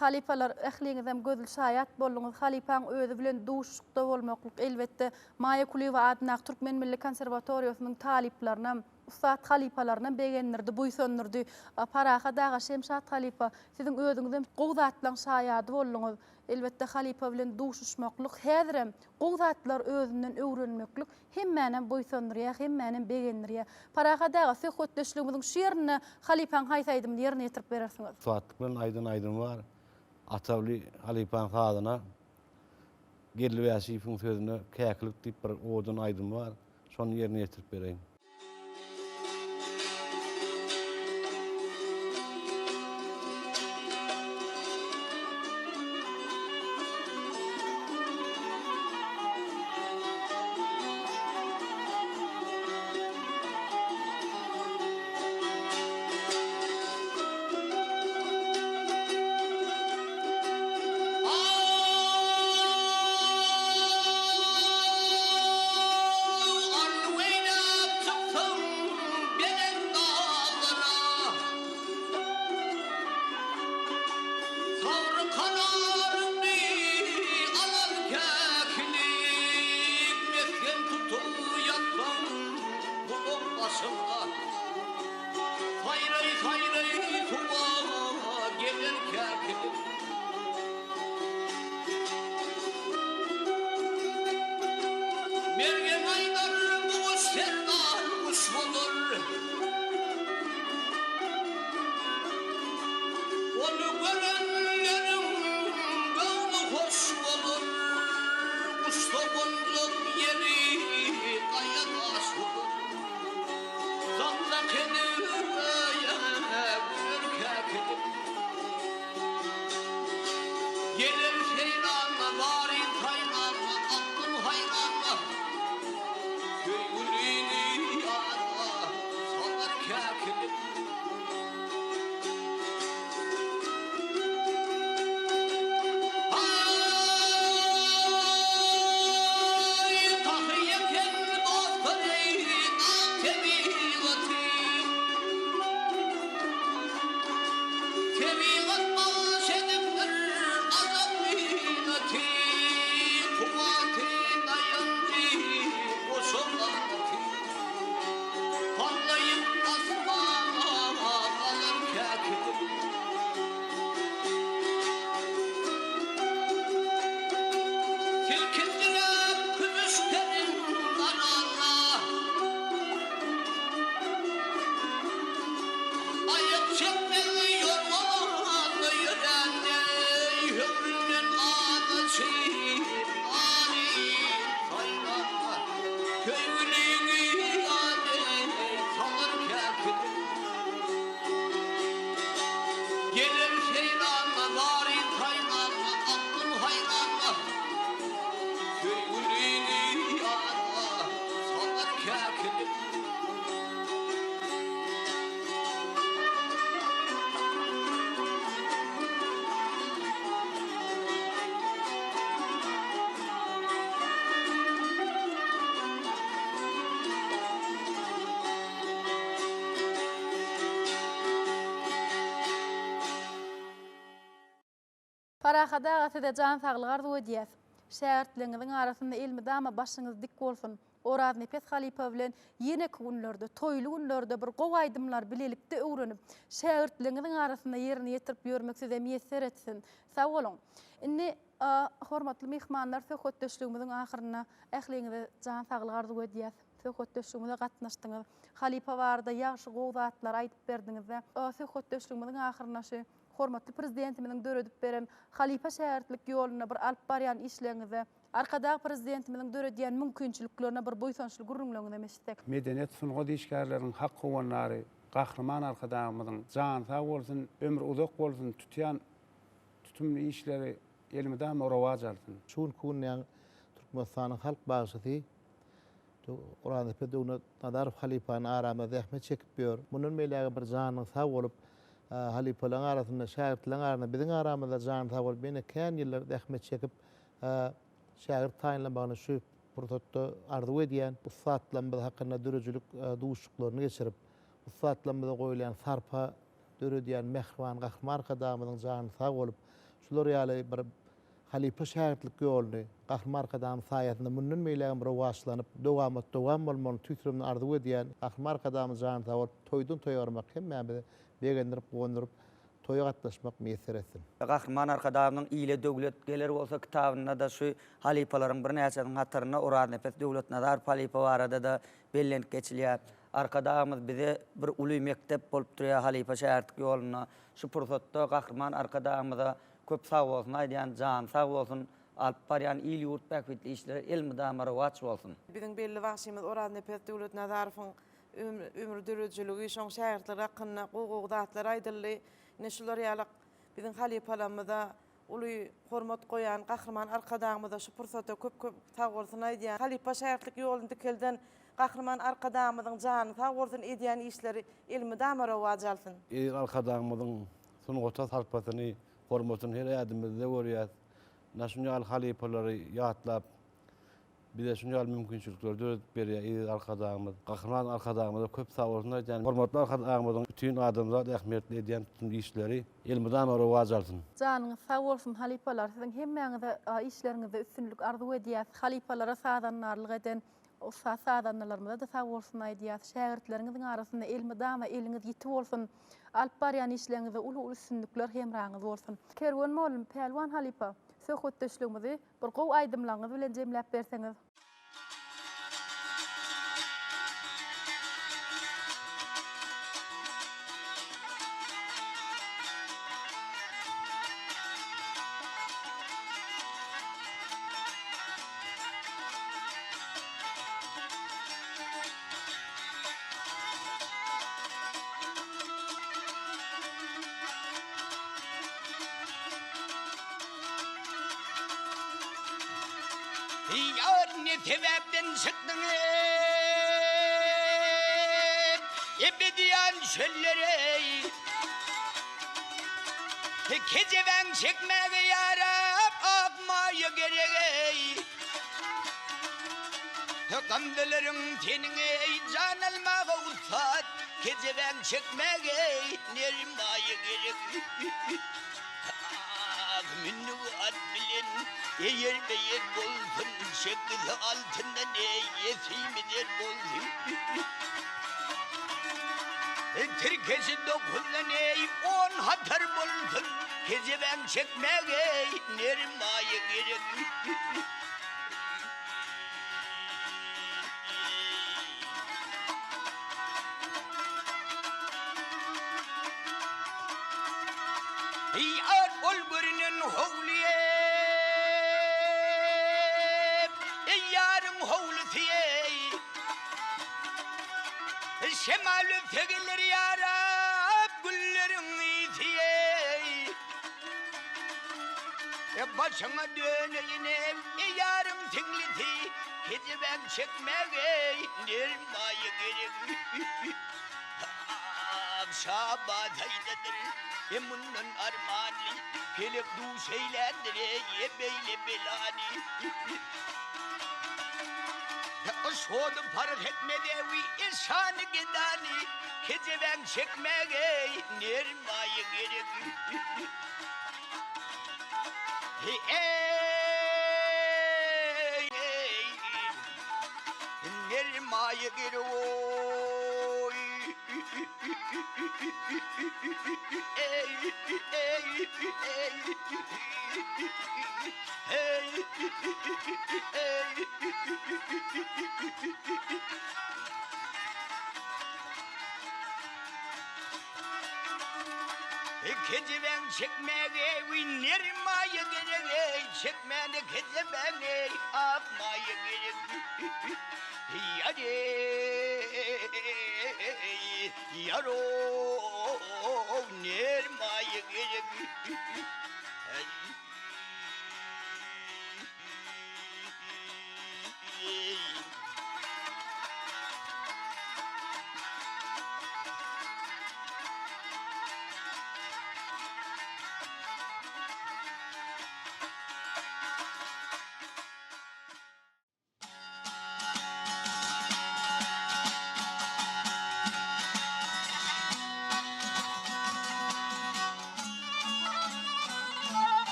Halypalar, ähliňizem gözli şaýat bolduňyz. Halypaň özi bilen duşuşykda bolmaklyk, elbetde, Maýa Kulyýewa adyndaky Türkmen milli konserwatoriýasynyň talyplarynam, ussat halypalarynam begendirdi, buýsandyrdy. Parahat aga, Şemşat halypa, siziň özüňizem gowy zatlaň şaýady bolduňyz. Elbetde, halypa bilen duşuşmaklyk, häzirem gowy zatlar özünden öwrenmeklik hemmänem buýsandyrýar, hemmänem begendirýär. Parahat aga, söhbetdeşligimiziň şu ýerinde halypaň haýsy aýdymyny ýerine ýetirip berersiňiz? Ussatlyk bilen aýdan aýdymy bar. Atawly halypaň sazyna, Geldi Bäşiýewiň sözüne Käkilik diýip bir owadan aýdymy bar. Şony ýerine ýetirip bereýin. Kararyny alar käkilik, Mesgen tutup ýatsaň bulaň başynda. Saýraý-saýraý suwa geler käkilik. Mergen aýdar, bu guş serdar guş bolar. Ony görenleriň göwni hoş bolar. Guşsa gonjak ýeri gaýa daş bolar. Zak-zak edip göýä güler käkilik. Geler seýrana, baryn saýrana, aklym haýrana. Söýgülini ýada salar käkilik. Aý, sahy eken dostlary, ak tebigaty. Tebigat bagyş edipdir ajap zynaty, Kuwwaty, daýanjy, goşa ganaty. Parlaýyp asmana galar käkilik. Silkindirer kümüş perin ganatna. Aýak çekmegi ýorgan ýörände, Höwründen azaşyp, naryň saýlanda, Söýgüliňi ýada salar käkilik. Geler seýrana, zaryn saýrana, Aklym haýrana, Söýgüliňi ýada salar käkilik. Parahat aga size jan saglyk arzuw edýäs. Şägirtleriňiziň arasynda elmydama başyňyz dik bolsun. Oraznepes halypa bilen ýeneki günlerde, toýly günlerde bir gowy aýdymlary bilelikde öwrenip, şägirtleriňiziň arasynda ýerine ýetirip ýörmek size miýesser etsin. Sag boluň. Indi, hormatly myhmanlar, söhbetdeşligimiziň ahyrynda ähliňize jan saglyk arzuw edýäs. Söhbetdeşligimize gatnaşdyňyz. Halypa barada ýagşy gowy zatlary aýdyp berdiňiz-de. Söhbetdeşligimiziň ahyrynda şu hormatly Prezidentimiziň döredip beren halypa-şägirtlik ýolunda bir alyp barýan işleriňize, Arkadag Prezidentimiziň döredýän mümkinçiliklerine bir buýsançly gürrüňleriňizem eşitsek. Medeniýet, sungat işgärleriniň hak howandary Gahryman Arkadagymyzyň jany sag bolsun, ömri uzak bolsun, tutýan tutumly işleri elmydama rowaç alsyn. Şu günki gün Türkmenistanyň halk bagşysy Gurbannepes Döwletnazarow halypanyň aramyzda zähmet çekip ýör. Mundan beýläge bir janyň sag bolup, halypalaryň arasynda, şägirtleriň arasynda, biziň aramyzda jany sag bolup, ýene kän ýyllar zähmet çekip, şägirt taýynlamagyny şu pursatda arzuw edýän. Ussatlarymyz hakynda döredijilik duşuşyklaryny geçirip, ussatlarymyza goýulýan sarpa döredýän mähriban Gahryman Arkadagymyzyň jany sag bolup, şular ýaly bir halypa-şägirtlik ýoluny Gahryman Arkadagymyz saýasynda mundan beýlägem rowaçlanyp, dowamat-dowam bolmagyny tüýs ýüregimden arzuw edýän. Gahryman Arkadagymyz jany sag bolup, toýdan toýa barmak hemmämizi begendirip, guwandyryp, toýa gatnaşmak miýesser etsin. Gahryman Arkadagymyzyň Ile döwlet geler bolsa kitabynda-da şu halypalaryň birnäçesiniň hatarynda Oraznepes Döwletnazarow halypa barada-da bellenip geçilýär. Arkadagymyz bize bir uly mekdep bolup durýar halypa-şägirtlik ýolunda. Şu pursatda Gahryman Arkadagymyza köp sagbolsun aýdýan, jany sag bolsun, alyp barýan il-ýurt bähbitli işleri elmydama rowaç bolsun. Biziň belli bagşymyz Oraznepes Döwletnazarowyň ömri döredijiligi, şoň şägirtleri hakynda gowy-gowy zatlar aýdyldy. Ine şular ýaly biziň halypalarymyza uly hormat goýan Gahryman Arkadagymyza şu pursatda köp-köp sagbolsun aýdýan. Halypa-şägirtlik ýoluny dikelden Gahryman Arkadagymyzyň jany sag bolsun, edýän işleri elmydama rowaç alsyn. Eziz Arkadagymyzyň sungata sarpasyny, hormatyny her ädimimizde görýäs. Ine şuny ýaly halypalary ýatlap. Bize şuny ýaly mümkinçilikleri döredip berýär eziz Arkadagymyz. Gahryman Arkadagymyza köp sag bolsun aýdýan. Hormatly Arkadagymyzyň bütin adamzat ähmiýetli edýän tutum işleri elmydama rowaç alsyn. Janyňyz sag bolsun halypalar siziň hemmäňize işleriňizde üstünlik arzuw edýäs halypalara sazandarlyk eden ussat sazandalarymyza-da sag bolsun aýdýas şägirtleriňiziň arasynda elmydama eliňiz ýiti bolsun alyp barýan işleriňizde uly uly üstünlikler hemraňyz bolsun. Kerwen mollum Pälwan halypa söhbetdeşligimizi Bir gowy aýdymlaryňyz bilen jemläp berseňiz. Ýar ne sebäpden çykdyň ebediýan çöllere Kejebäň çekmäge ýarap ak maýa gerek eý Gamzalaryň seniň eý jan almaga ussat Kejebäň çekmäge nermaýa gerek. Ak mündügi at bilen eýerbe-eýer bolsun, Çekgisi altyndan eýe simi zer bolsun. Tirkeşi dokuzdan eý on hatar bolsun, Kejebäň çekmäge nermaýa gerek. Ýar ol görünen howly Eý ýaryň howlusy eý Şemal öwse geler ýara Gülleriň ysy eý Başyňa döneýin eý Ýaryň siňlisi Kejebäň çekmäge eý Nermaýa gerek Şabat aýdadyr, e mundan armanly, Pelek duş eýländir, e beýle belany. Şody parh etmez ewi, e şany gedany, Kejebäň çekmäge nermaýa gerek. Eý, Nermaýa gerek oý. Kejebäň çekmäge eý nermaýa gerek eý çekmäne kejebäň eý ak maýa gerek. Ýar-eý, ýar-ow, nermaýa gerek.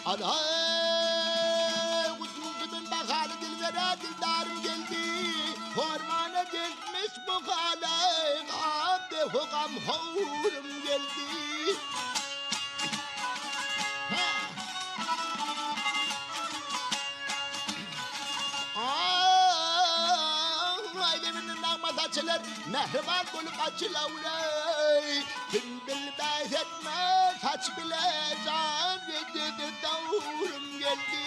Alay gutuldumun bakaly dilbere dildarym geldi. Hormana gelmiş bu halay Abde hukam howrum geldi. Aýdymynyň nagmasy açylar, Mähriban bolup açylawlaý. Kim bilmez etmez saç bile jan Dedi döwrüm geldi.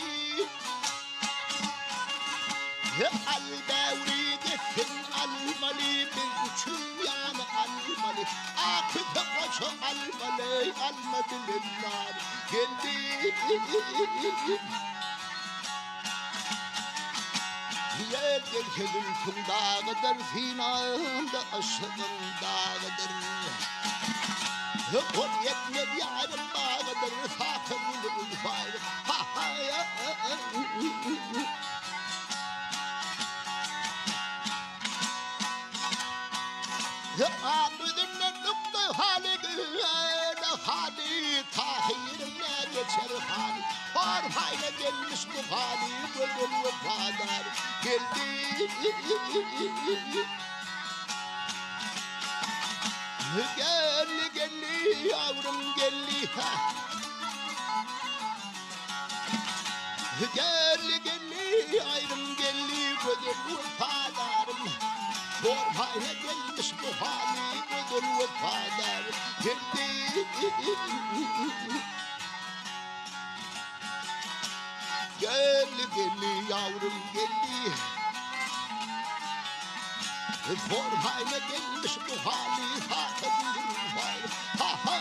Al böwri desin almaly, Biz üçin ýany almaly. Ak süte goşa. bilen nar geldi. Ýer gelse zülpüň dagydyr, synamda yşgyň dagydyr. Gol ýetmez ýarym bagydyr, saka gülüň baýry. Gözünden öpdi haly güle haly Tahyryň ne geçer haly Horhaýna gelmiş bu haly Gözel wepadar geldi Geldi geldi yavrum geldi ha Geldi geldi ayrım geldi gözel wefadarım Torbayla gelmiş bu hali gözel wefadar geldi Geldi geldi yavrum geldi Formayla gelmiş bu hali Ha ha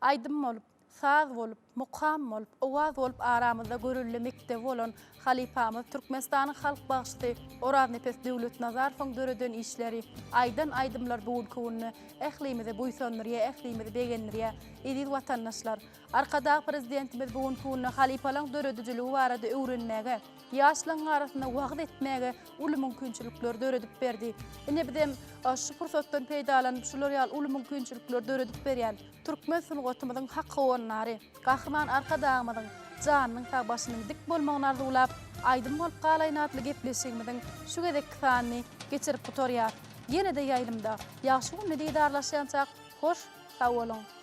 Aýdym bolup, saz bolup, mukam bolup, owaz bolup aramyzda görelde mekdebi bolan halypamyz Türkmenistanyň halk bagşysy Oraznepes Döwletnazarowyň döreden işleri, aýdan aýdymlary bu günki günde ählimizi buýsandyrýar, ählimizi begendirýär. Eziz watandaşlar, Arkadag Prezidentimiz bu günki günde halypalaryň döredijiligi barada öwrenmäge, ýaşlaryň arasynda wagyz etmäge uly mümkinçilikleri döredip berdi. Ine bizem şu pursatdan peýdalanyp şular ýaly uly mümkinçilikleri döredip berýän türkmen sungatymyzyň hak howandary Gahryman Arkadagymyzyň janynyň sag başynyň dik bolmagyny arzuwlap Aýdym bolup galaýyn atly gepleşigimiziň şu gezekki sanyny geçirip gutarýas. Ýene-de ýaýlymda ýagşy günde didarlaşýançak hoş sag boluň.